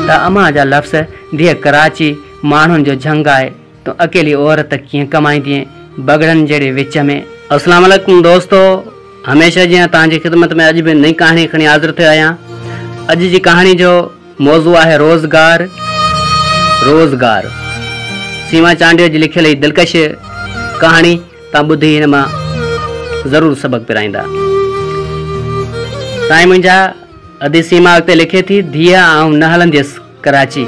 ته امان جا لفظ، ڌيء ڪراچي ماڻهن جو جهنگ آهي، تون اڪيلي عورت ڪيئن ڪمائيندينء بگهڙن جهڙي وچ ۾. السلام عليڪم دوستو هميشه جيان توهان جي خدمت ۾ اڄ به نئين ڪهاڻي کڻي حاضر ٿيو آهيان اڄ جي ڪهاڻي جو موضوع آهي روزگار روزگار سيما چانڊيو جي لکيل هي دلڪش ڪهاڻي توهان ٻڌي هن مان ضرور سبق پرائيندا سائين منهنجا ادي سيما اڳتي لکي ٿي ڌيء آئون نه هلنديس ڪراچي،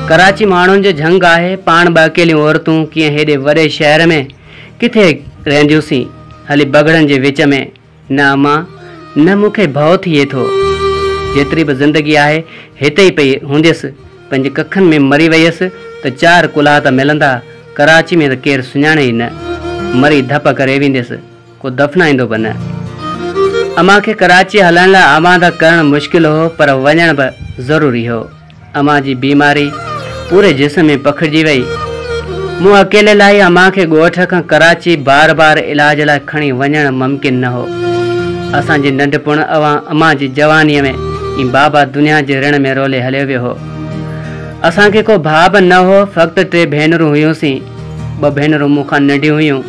ڪراچي ماڻهن جو جهنگ آهي، پاڻ ٻه اڪيليون عورتون ڪيئن هيڏي وڏي شهر ۾ ڪٿي رهنديونسين، هلي بگهڙن جي وچ ۾، نه امان، نه مون کي ڀؤ ٿئي ٿو. جيتري به زندگي آهي هتي ئي پئي هونديس، پنهنجي ڪکن ۾ مري ويس ته چار ڪلها ته ملندا، ڪراچي ۾ ته ڪير سڃاڻي ئي نه، مري ڌپ ڪري وينديس. ڪو دفنائيندو به نه. امان کي ڪراچيء هلڻ لاء آماده ڪرڻ مشڪل هو پر وڃڻ به ضروري هو. امان جي بيماري پوري جسم ۾ پکڙجي وئي. مون اڪيلي لاء امان کي ڳوٺ کان ڪراچي بار بار علاج لاء کڻي وڃڻ ممڪن نه هو. اسان جي ننڍپڻ اوان امان جي جوانيء ۾ ئي بابا دنيا جي رڻ ۾ رولي هليو ويو هو. اسان کي ڪو ڀاء به نه هو، فقط ٽي ڀينرون هيونسين. ٻه ڀينرون مون کان ننڍيون هيون.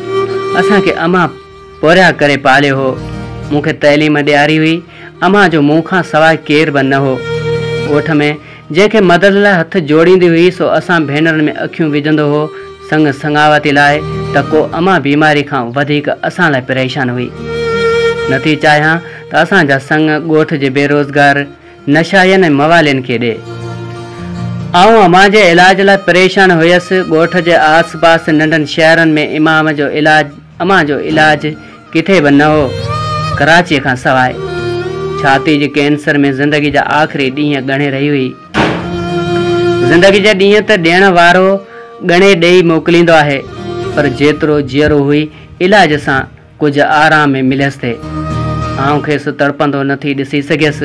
اسان کي امان پورهيا ڪري پاليو هو. مون کي تعليم ڏياري هئي. امان جو مون کان سواء ڪير به نه هو. ڳوٺ ۾ جنهن کي مدد لاء هٿ جوڙيندي هئي سو اسان ڀينرن ۾ اکيون وجهندو هو سڱ سڱاوتي لاء ته ڪو امان بيماري کان وڌيڪ اسان لاء پريشان هئي. نٿي چاهيان ته اسان جا سڱ ڳوٺ جي بيروزگار نشائين ۽ موالين کي ڏي. آئون امان جي علاج لاء پريشان هيس. ڳوٺ جي آس پاس ننڍن شهرن ۾ امام جو علاج امان جو علاج ڪٿي به نه هو، ڪراچيء کان سواء. ڇاتي جي ڪينسر ۾ زندگي جا آخري ڏينهن ڳڻي رهي هئي. زندگي جا ڏينهن ته ڏيڻ وارو ڳڻي ڏئي موڪليندو آهي، پر جيترو جيئرو هئي علاج سان ڪجهه آرام ئي مليس ٿي. آئون کيس تڙپندو نه ٿي ڏسي سگهيس.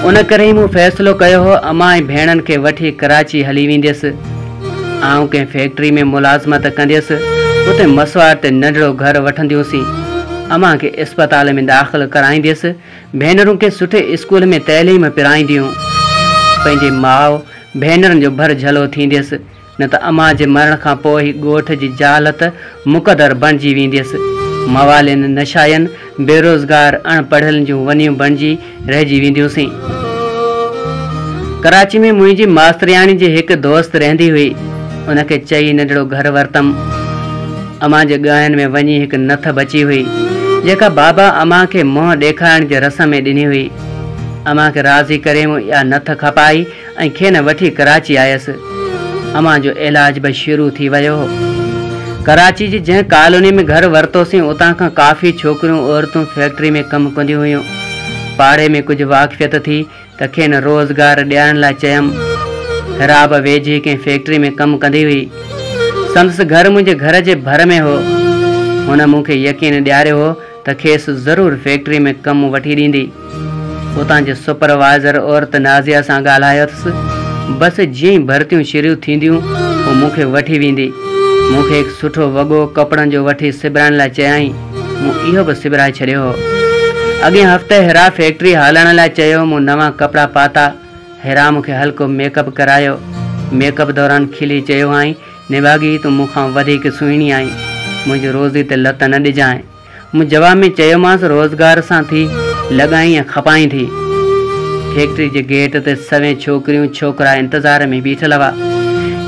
ان ڪري ئي مون فيصلو ڪيو هو امان ۽ ڀيڻن کي وٺي ڪراچي هلي وينديس. آئون ڪنهن فيڪٽري ۾ ملازمت ڪنديس. اتي مسواڙ تي ننڍڙو گهر وٺنديونسين. امان کي اسپتال ۾ داخل ڪرائينديس. ڀينرون کي سٺي اسڪول ۾ تعليم پرائينديون. پنهنجي ماء ڀينرن جو ڀر جهلو ٿينديس. نه ته امان جي مرڻ کان پوء هي ڳوٺ جي جهالت مقدر بڻجي وينديس. موالين، نشائين، بيروزگار، اڻ پڙهيلن جون ونيون بڻجي رهجي وينديونسين. ڪراچي ۾ منهنجي ماسترياڻي جي هڪ دوست رهندي هئي. ان کي چئي ننڍڙو گهر ورتم. امان جي ڳهن ۾ وڃي هڪ نٿ بچي هئي، جيڪا بابا امان کي منهن ڏيکارڻ جي رسم ۾ ڏني هئي. امان کي راضي ڪري مون اها نٿ کپائي ۽ کين وٺي ڪراچي آيس. امان جو علاج به شروع ٿي ويو هو. ڪراچي جي جنهن ڪالوني ۾ گهر ورتوسين اتان کان ڪافي ڇوڪريون عورتون فيڪٽري ۾ ڪم ڪنديون هيون. پاڙي ۾ ڪجهه واقفيت ٿي ته کين روزگار ڏيارڻ لاء چيم. حرا به ويجهي ڪنهن فيڪٽري ۾ ڪم ڪندي هئي. سندس گهر منهنجي گهر جي ڀر ۾ هو. هن مون کي يقين ڏياريو هو ته کيس ضرور فيڪٽري ۾ ڪم وٺي ڏيندي. اتان جي سپروائيزر عورت نازيه سان ڳالهايوتس. بس جيئن ئي ڀرتيون شروع ٿينديون هوء مون کي وٺي ويندي. مون کي هڪ سٺو وڳو ڪپڙن جو وٺي سبرائڻ لاء چيائين. مون اهو به سبرائي ڇڏيو هو. اڳئين هفتي حرا فيڪٽري هلڻ لاء چيو. مون نوان ڪپڙا پاتا. حرا مون کي هلڪو ميڪ اپ ڪرايو. ميڪ اپ دوران کلي چيو هئائين، نڀاڳي تون مون کان وڌيڪ سهڻي آهين، منهنجي روزي تي لت نه ڏجانء. مون جواب ۾ چيومانس روزگار سان ٿي لڳائين ۽ کپائين ٿي. فيڪٽري جي گيٽ تي سوين ڇوڪريون ڇوڪرا انتظار ۾ بيٺل هئا.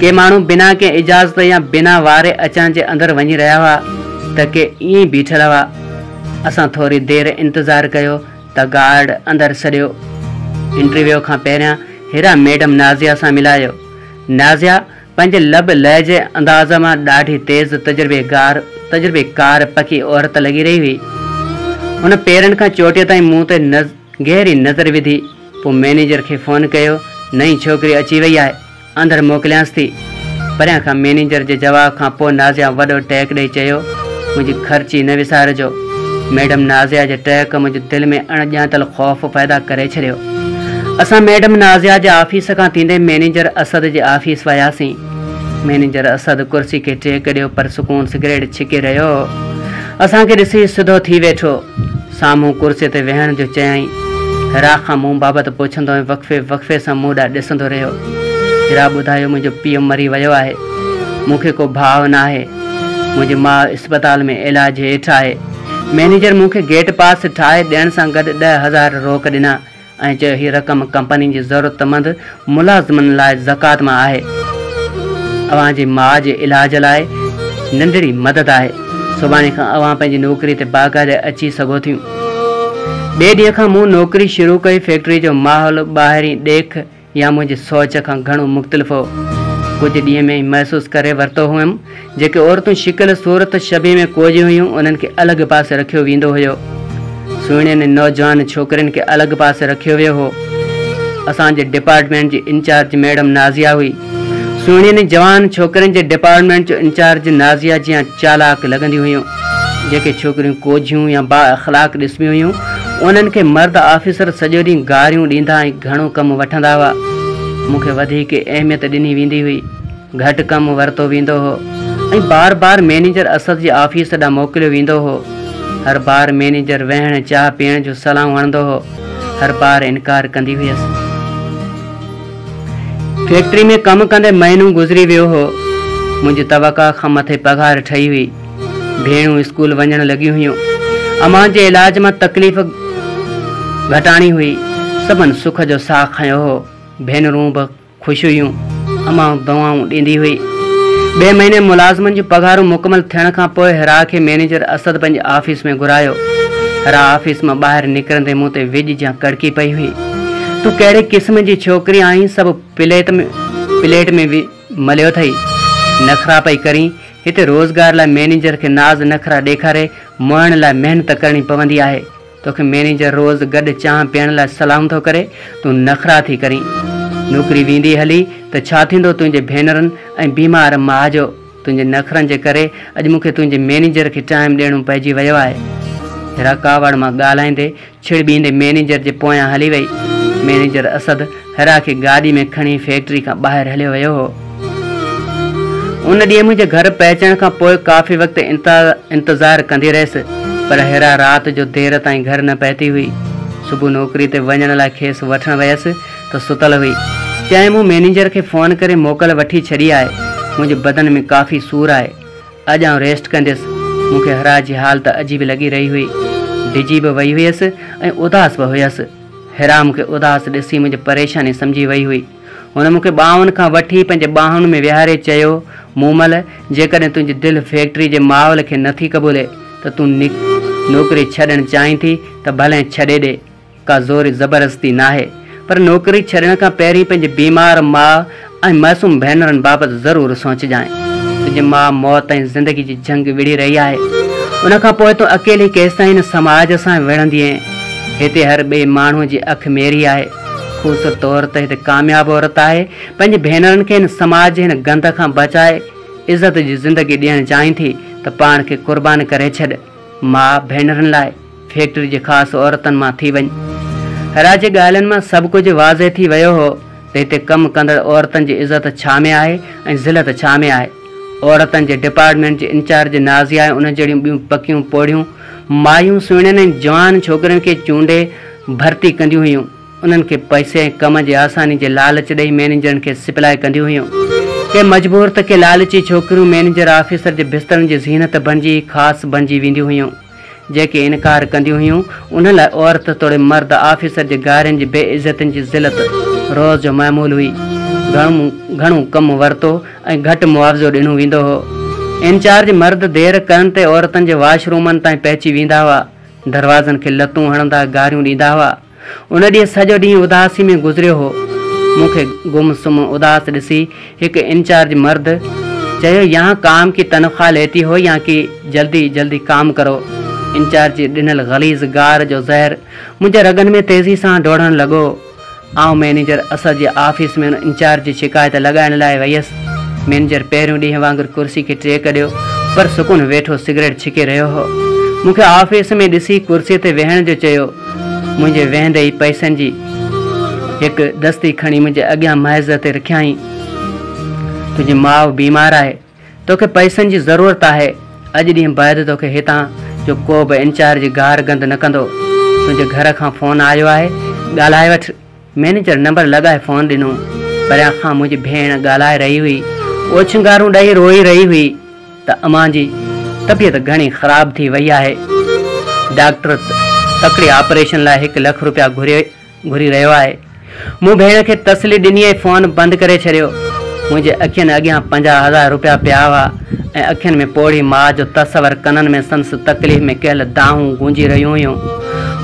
ڪي ماڻهو بنا ڪنهن اجازت يا بنا واري اچڻ جي اندر وڃي رهيا هئا ته ڪي ائين ئي بيٺل هئا. اسان ٿوري دير انتظار ڪيو ته گارڊ اندر سڏيو. انٽرويو کان پهريان حرا ميڊم نازيه سان ملايو. نازيه پنهنجي لب لهجي انداز مان ڏاڍي تيز تجربيگار تجربيڪار پڪي عورت لڳي رهي هئي. هن پيرن کان چوٽيء تائين مون تي گهري نظر وڌي، پوء مئنيجر کي فون ڪيو، نئين ڇوڪري اچي وئي آهي، اندر موڪليانس ٿي. پريان کان مئنيجر جي جواب کان پوء نازيه وڏو ٽهڪ ڏئي چيو، منهنجي خرچي نه وسارجو. ميڊم نازيه جي ٽهڪ منهنجي دل ۾ اڻ ڄاتل خوف پيدا ڪري ڇڏيو. اسان ميڊم نازيه جي آفيس کان ٿيندي مئنيجر اسد جي آفيس وياسين. مئنيجر اسد ڪرسي کي ٽيڪ ڏيو پرسڪون سگريٽ ڇڪي رهيو هو. اسان کي ڏسي سڌو ٿي ويٺو. سامهون ڪرسي تي ويهڻ جو چيائين. حرا کان مون بابت پڇندو ۽ وقفي وقفي سان مون ڏانهن ڏسندو رهيو. حرا ٻڌايو منهنجو پيء مري ويو آهي. مون کي ڪو ڀاء ناهي. منهنجي ماء اسپتال ۾ علاج هيٺ آهي. مئنيجر مون کي گيٽ پاس ٺاهي ڏيڻ سان گڏ 10,000 روڪ ڏنا. ۽ چيو هي رقم ڪمپني جي ضرورتمند ملازمن لاء زڪوات مان آهي. اوهان جي ماء جي علاج لاء ننڍڙي مدد آهي. سڀاڻي کان اوهان پنهنجي نوڪري تي باقاعده اچي سگهو ٿيون. ٻئي ڏينهن کان مون نوڪري شروع ڪئي. فيڪٽري جو ماحول ٻاهرين ڏيک يا منهنجي سوچ کان گهڻو مختلف هو. ڪجهه ڏينهن ۾ ئي محسوس ڪري ورتو هئم، جيڪي عورتون شڪل صورت شبيهه ۾ ڪوجهيون هيون، انهن کي الڳ پاسي رکيو ويندو هيو. سهڻين ۽ نوجوان ڇوڪرين کي الڳ پاسي رکيو ويو هو. اسان جي ڊپارٽمينٽ جي انچارج ميڊم نازيه هئي. سهڻين ۽ جوان ڇوڪرين جي ڊپارٽمينٽ جو انچارج نازيه جيان چالاڪ لڳنديون هيون. جيڪي ڇوڪريون ڪوجهيون يا با اخلاق ڏسبيون هيون، انهن کي مرد آفيسر سڄو ڏينهن گاريون ڏيندا ۽ گهڻو ڪم وٺندا هئا. مون کي وڌيڪ اهميت ڏني ويندي هئي. گهٽ ڪم ورتو ويندو هو ۽ بار بار مئنيجر اسد جي آفيس ڏانهن موڪليو ويندو هو. هر بار مئنيجر ويهڻ چانهه پيئڻ جون صلاحون هڻندو هو. هر بار انڪار ڪندي هيس. فيڪٽري ۾ ڪم ڪندي مهينو گذري ويو هو. منهنجي توقع کان مٿي پگهار ٺهي هئي. ڀيڻون اسڪول وڃڻ لڳيون هيون. امان جي علاج مان تڪليف گهٽاڻي هئي. سڀن سک جو ساهه کنيو هو. ڀينرون به خوش هيون. امان دعائون ڏيندي هئي. ٻئي مهيني ملازمن جون پگهارون مڪمل ٿيڻ کان پوء حرا کي مئنيجر اسد پنهنجي آفيس ۾ گهرايو. حرا آفيس مان ٻاهر نڪرندي مون تي وڄ جيان ڪڙڪي پئي هئي. تون ڪهڙي قسم جي ڇوڪري آهين سڀ پليت پليٽ ۾ مليو اٿئي. نخرا پئي ڪرين. هتي روزگار لاء مئنيجر کي ناز نخرا ڏيکاري موهڻ لاء محنت ڪرڻي پوندي آهي. توکي مئنيجر روز گڏ چانهه پيئڻ لاء صلاحون ٿو ڪري، تون نخرا ٿي ڪرين. نوڪري ويندي هلي ته ڇا ٿيندو تنهنجي ڀينرن ۽ بيمار ماء جو؟ تنهنجي نخرن جي ڪري اڄ مون کي تنهنجي مئنيجر کي ٽائيم ڏيڻو پئجي ويو آهي. حرا ڪاوڙ مان ڳالهائيندي ڇڙٻيندي مئنيجر جي پويان هلي وئي. مئنيجر اسد حرا کي گاڏي ۾ کڻي فيڪٽري کان ٻاهر هليو ويو هو. ان ڏينهن منهنجي گهر پهچڻ کان پوء ڪافي وقت انتظار ڪندي رهيس، پر حرا رات جو دير تائين گهر نه پهتي هئي. صبح نوڪري تي وڃڻ لاء کيس وٺڻ ويس ته ستل هئي. چيائين مون مئنيجر کي فون ڪري موڪل وٺي ڇڏي آهي. منهنجي بدن ۾ ڪافي سور آهي. اڄ آئون ريسٽ ڪنديس. مون کي حرا جي حالت عجيب لڳي رهي هئي. ڊڄي به وئي هيس ۽ اداس به هيس. حرا مون کي اداس ڏسي منهنجي پريشاني سمجهي وئي هئي. هن مون کي ٻانهن کان وٺي پنهنجي ٻانهن ۾ ويهاري چيو، مومل، جيڪڏهن تنهنجي دل فيڪٽري جي ماحول کي نه ٿي قبولي ته تون نوڪري ڇڏڻ چاهين ٿي ته ڀلين ڇڏي ڏي. ڪا زور زبردستي ناهي. پر نوڪري ڇڏڻ کان پهرين پنهنجي بيمار ماء ۽ معصوم ڀينرن بابت ضرور سوچجانء. تنهنجي ماء موت ۽ زندگي جي جنگ وڙهي رهي آهي. ان کان پوء تون اڪيلي ڪيستائين هن سماج سان وڙهندينء؟ هتي هر ٻئي ماڻهوء جي اک ميري آهي. خوبصورت عورت هتي ڪامياب عورت آهي. پنهنجي ڀينرن کي هن سماج جي هن گند کان بچائي عزت جي زندگي ڏيڻ چاهين ٿي ته پاڻ کي قربان ڪري ڇڏ. ماء ڀينرن لاء فيڪٽري جي خاص عورتن مان ٿي وڃ. حرا جي ڳالهين مان سڀ ڪجهه واضح ٿي ويو هو ته هتي ڪم ڪندڙ عورتن جي عزت ڇا ۾ آهي ۽ ذلت ڇا ۾ آهي. عورتن جي ڊپارٽمينٽ جي انچارج نازيه ۽ ان جهڙيون ٻيون پڪيون پوڙهيون مايون سهڻين ۽ جوان ڇوڪرين کي چونڊي ڀرتي ڪنديون هيون. انهن کي پئسي ۽ ڪم جي آساني جي لالچ ڏئي مئنيجرن کي سپلاء ڪنديون هيون. ڪي مجبور ته ڪي لالچي ڇوڪريون مئنيجر آفيسر جي بسترن جي زينت بڻجي خاص بڻجي وينديون هيون. جيڪي انڪار ڪنديون هيون، انهن لاء عورت توڙي مرد آفيسر جي گارين جي بي عزتين جي ذلت روز جو معمول هئي. گهڻو ڪم ورتو ۽ گهٽ معاوضو ڏنو ويندو هو. انچارج مرد دير ڪرڻ تي عورتن جي واش رومن تائين پهچي ويندا هئا. دروازن کي لتون هڻندا گاريون ڏيندا هئا. ان ڏينهن سڄو ڏينهن اداسي ۾ گذريو هو. مون کي گم سم اداس ڏسي هڪ انچارج مرد چيو يهان ڪام ڪي تنخواه ليتي هو يا ڪي جلدي جلدي ڪام ڪرو. انچارج جي ڏنل غليظ گار جو زهر منهنجي رڳن ۾ تيزي سان ڊوڙڻ لڳو. آئون مئنيجر اسد جي آفيس ۾ ان انچارج جي شڪايت لڳائڻ لاء ويس. مئنيجر پهريون ڏينهن وانگر ڪرسي کي ٽيڪ ڏيو پر سڪون ويٺو سگريٽ ڇڪي رهيو هو. مون کي آفيس ۾ ڏسي ڪرسي تي ويهڻ جو چيو. منهنجي ويهندي ئي پئسن جي هڪ دستي کڻي منهنجي اڳيان ميز تي رکيائين. تنهنجي ماء بيمار آهي. توکي پئسن جي ضرورت آهي، اڄ ڏينهن بعد توکي هتان جو ڪو به انچارج گار گند نه ڪندو. تنهنجي گهر کان فون آيو آهي، ڳالهائي وٺ. مئنيجر نمبر لڳائي فون ڏنو. پريان کان منهنجي ڀيڻ ڳالهائي رهي هئي. اوڇنگارون ڏئي روئي رهي هئي ته امان جي طبيعت گهڻي خراب ٿي وئي آهي. ڊاڪٽر تڪڙي آپريشن لاء هڪ لک روپيا گهري رهيو آهي. مون ڀيڻ کي تسلي ڏني ۽ فون بند ڪري ڇڏيو. منهنجي اکين اڳيان 50,000 روپيا پيا هئا ۽ اکين ۾ پوڙهي ماء جو تصور ڪنن ۾ سندس تڪليف ۾ ڪيل دانهون گونجي رهيون هيون.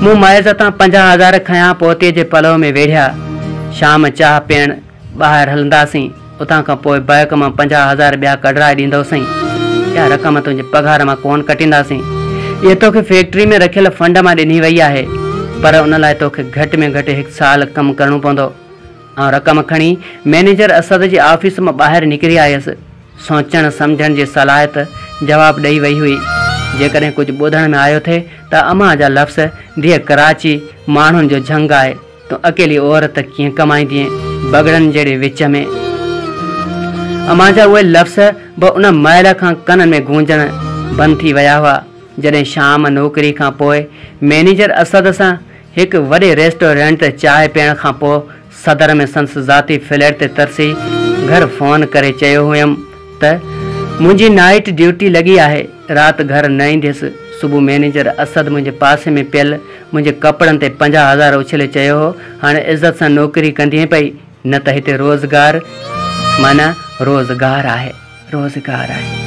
مون ميز تان 50,000 کنيا پوتيء جي پلو ۾ ويڙهيا. شام چانهه پيئڻ ٻاهر هلنداسين. اتان کان پوء بئنڪ مان 50,000 ٻيا ڪڍرائي ڏيندوسئين. اها رقم تنهنجي پگهار مان ڪونه ڪٽينداسين. اها توکي فيڪٽري ۾ رکيل فنڊ مان ڏني وئي آهي. پر ان لاء توکي گهٽ ۾ گهٽ هڪ سال ڪم ڪرڻو پوندو. آئون رقم کڻي مئنيجر اسد جي آفيس مان ٻاهر نڪري آيس. سوچڻ سمجهڻ جي صلاحيت جواب ڏئي وئي هئي. جيڪڏهن ڪجهه ٻڌڻ ۾ آيو ٿي ته امان جا لفظ، ڌيء ڪراچي ماڻهن جو جهنگ آهي. تون اڪيلي عورت ڪيئن ڪمائيندينء بگهڙن جهڙي وچ ۾؟ امان جا اهي لفظ به ان مهل کان ڪنن ۾ گونجڻ بند ٿي ويا هئا، جڏهن شام نوڪري کان پوء مئنيجر اسد سان هڪ وڏي ريسٽورنٽ تي چانهه پيئڻ کان پوء صدر ۾ سندس ذاتي فليٽ تي ترسي گهر فون ڪري چيو هيم ته منهنجي نائيٽ ڊيوٽي لڳي آهي، رات گهر نه اينديس. صبح مئنيجر اسد منهنجي پاسي ۾ پيل منهنجي ڪپڙن تي 50,000 اڇلي چيو هو، هاڻي عزت سان نوڪري ڪندينء پئي، نه ته هتي روزگار معنيٰ روزگار آهي، روزگار آهي.